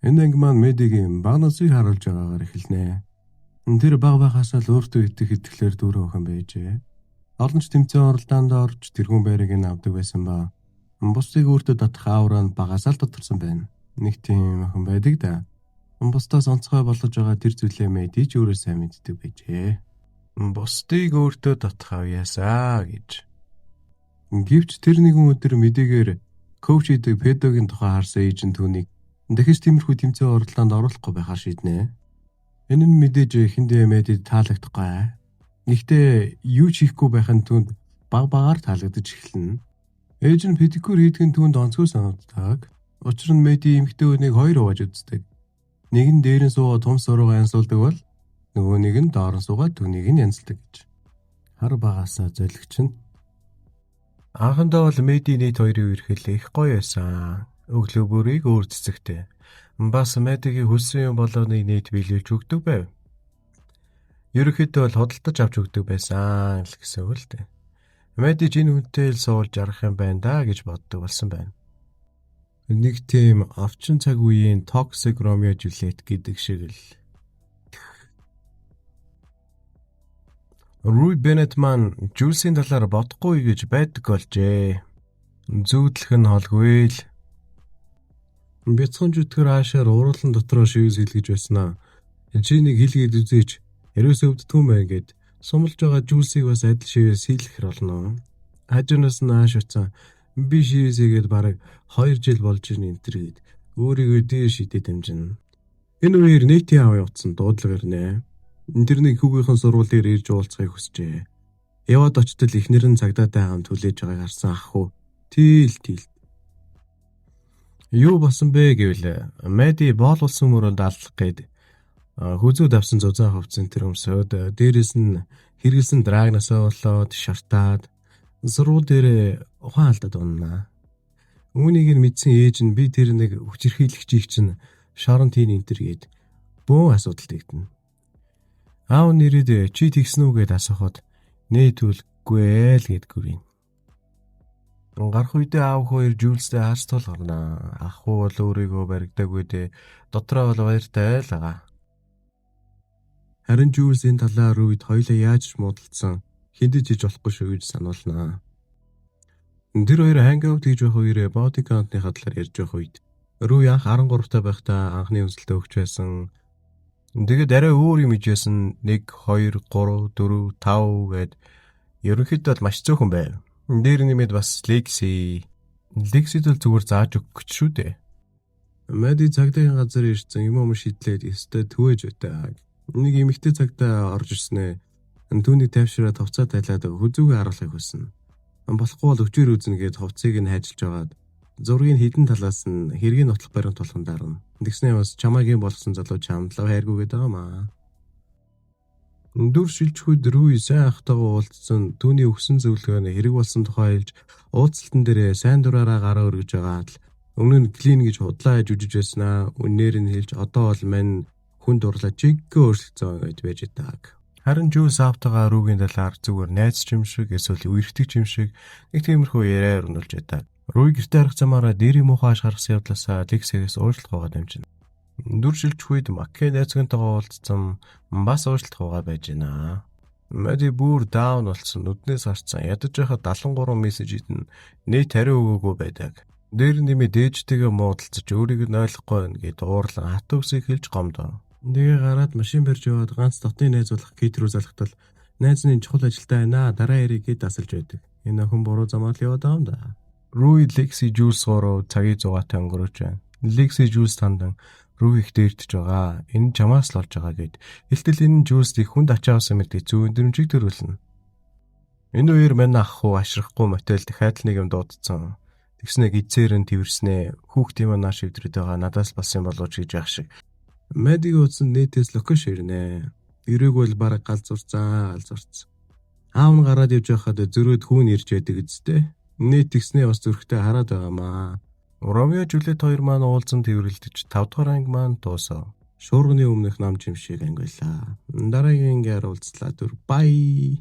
Энэ анги маань Мэдигийн бага насыг харуулж байгаагаар эхэлнэ. Тэр бага байхаасаа л өөртөө итгэх итгэлээр дүүрэн охин байжээ. Олон ч тэмцээн уралдаанд орж тэргүүн байрыг нь авдаг байсан ба бусдыг өөртөө татах аура нь багасаа л тодорсон байна. Нэг тийм охин байдаг да. Бусдаас онцгой болгож байгаа тэр зүйлээ Мэдий ч өөрөө сайн мэддэг байжээ. Бусдыг өөртөө татах авьяасаа гэж. Гэвч тэр нэгэн өдөр Мэдигээр коуч хийдэг педогийн тухай харсан ээж нь түүнийг дахиж тиймэрхүү тэмцээн уралдаанд оруулахгүй байхаар шийднэ. Энэ нь мэдээж эхэндээ Мэдид таалагдахгүй. Гэхдээ юу ч хийхгүй байх нь түүнд баг багаар таалагдаж эхэлнэ. Ээж нь педикюр хийдэг нь түүнд онцгой санагддаг. Учир нь Мэди эмэгтэй хүнийг хоёр хувааж үздэг. Нэг нь дээр нь суугаад тум суруугаа янзлуулдаг бол нөгөө нэг нь доор нь суугаад түүнийг нь янзалдаг гэж. Хар багасаа золигч нь. Анхандаа бол Мэди нийт хоёрын үерхэл их гоё байсан. Өглөө бүрийг өөр цэцэгтэй. Бас Мэдигийн хүссэн юм болгоныг нийт биелүүлж өгдөг байв. Ерөнхийдөө бол худалдаж авч өгдөг байсан л гэсэн үг л дээ. Мэди ч энэ хүнтэй л суулж жаргах юм байна да гэж боддог болсон байна. Нэг тийм овчин цаг үеийн Toxic Romeo Juliet гэдэг шиг л. Руй Беннет маань Жюлсийн талаар бодохгүй гэж байдаг болжээ. Зүүдлэх нь холгүй л. Бяцхан жүтгэр аашаар уруулан дотроо шивээс хэлгэж байснаа. Чи нэг хэлгээд үзээч. Ерөөсөө өвддөг юм байна гэд сумлж байгаа Жюлсийг бас адил шивээс хийлгэхэр болно. Хажуунаас нь ааш утсан. Би шивээс хийгээд бараг 2 жил болж ийн энэ төр гэд өөрийгөө дээр шидэд дамжина. Энэ үеэр нийтийн аав явцсан дуудлага ирнэ. Тэр нэг хүүгийнхэн сургуулиэр ирж уулзахыг хүсжээ. Яваад очтол эхнэр нь цагдаатай хамт хүлээж байгааг харсан ах хүү. Тийл тийл. Юу болсон бэ гэвэл Мэди боол болсон мөрөнд аллах гээд хүзүү давсан зузаан хувцсан тэр өмсөөд дээрээс нь хэрэгэлсэн драгнасаа болоод шартаад сургууль дээр ухаан алдаад уннаа. Үүнийг нь мэдсэн ээж нь би тэр нэг хүчирхийлэгчийг чинь шорон тийм энэ төр гээд бөөн асуудал тэгдэнэ. Аав нэрээд чи тэгсэн үү гэд асуухад нээдүүлгүй л гэд гүрийн. Гарах үедээ аав хоёр Жюлстэй харц тул гарнаа. Ах хүү бол өөрийгөө баригдаагүй дээ. Дотроо бол баяртай л байгаа. Харин Жюлс энэ талаар үед хоёулаа яаж муудалцсан хиндэж хийж болохгүй шүү гэж сануулнаа. Тэр хоёр hangout хийж байх үеэрээ body count-ны талаар ярьж байх үед Руй анх 13 та байхдаа анхны үнсэлтээ өгч байсан. Тэгээд арай өөр юм ижсэн 1 2 3 4 5 гэд ерөнхийдөө бол маш цөөхөн байв. Дээр нэмээд бас Лекси. Лексид бол зүгээр зааж өгөх гэж шүү дээ. Мэди цагдаагийн газар ирсэн юм юм шидлээд өстой түгэж байдаг. Нэг эмэгтэй цагдаа орж ирснээ. Түүнийг тайвшраад хувцаа тайлаад хүзүүгээ харуулахыг хүснэ. Болохгүй бол өчүүр үзнэ гэд хувцсыг нь хайжилж байгаад зургийг хідэн талаас нь хэргийн нотлох баримт болгон дарна. Тэгснээ бас чамайг юм болгосон залуу чамд лав хайргүй гэдэг юм аа. Дүр шилжихэд Руй сайн ахтайгаа уулзсан түүний өгсөн зөвлөгөө нь хэрэг болсон тухай хэлж уулзалтан дээрээ сайн дураараа гараа өргөж байгаад л өмнө нь клин гэж худлаа хийж үжиж байснаа үннээр нь хэлж одоо бол мань хүн дурлаа жиггүй өөрчлөгдсөн гэж байж байдаг. Харин Жюлс аавтайгаа Ругийн талаар зүгээр найз ч юм шиг эсвэл үерхдэг ч юм шиг нэг тиймэрхүү яриа өрнүүлж байдаг. Руй гэртээ харах замаараа дээрийн муухай аш гаргасан явдлаасаа Лексигээс уучлалт гуйгаа дамжина. Дүр шилжих үед Маккей найзгантайгаа уулзсан бас уучлалт гуйгаа байж байна. Мэди бүр даун болсон нүднээс гарцсан ядаж байхад 73 мессеж идэн нийт хариу өгөөгүй байдаг. Дээр нэмээ дээжтэйгээ муудалцаж өөрийг нь ойлгохгүй байна гэд уурлан хатуу үсийг хэлж гомдоо. Тэгээ гараад машин барьж яваад ганц дотны найз болох Кит рүү залхтал найз нь чухал ажилтай байна дараа яриг гэд асалж байдаг. Энэ охин буруу замаар л яваад байгаа юм да. Руй Лекси Жюлс гурав цагийг зугаатай өнгөрөөж байна. Лекси Жюлс тандан Руй их дээрдэж байгаа. Энэ чамаас л олж байгаа гэд. Илтэл энэ Жюлс их хүнд ачаа авсан мэт зүүн дөрмжийг төрүүлнэ. Энэ үеэр мань ах хуу ашрахгүй мотел дахиад л нэг юм дуудсан. Тэгснэ гизээр нь тэрвэрснээ. Хүүхд юм нааш өвдрөд байгаа надаас болсон юм болов уу гэж яах шиг. Мэдиг утсан нийтээс локош ирнэ. Ирээгүй бол бараг гал зурцсан, гал зурцсан. Аав нь гараад явж байхад зөрөөд хүүн ирж байдаг үсттэй. Нийт тэгснээ бас зүрхтэй хараад байгаамаа. Ромео Жюльет хоёр маань уулзан тэрвэрлдэж 5 дугаар анги маань дуусав. Шуурганы өмнөх нам жим шиг анги байлаа. Дараагийн ангиар уулзлаа. Түр бай.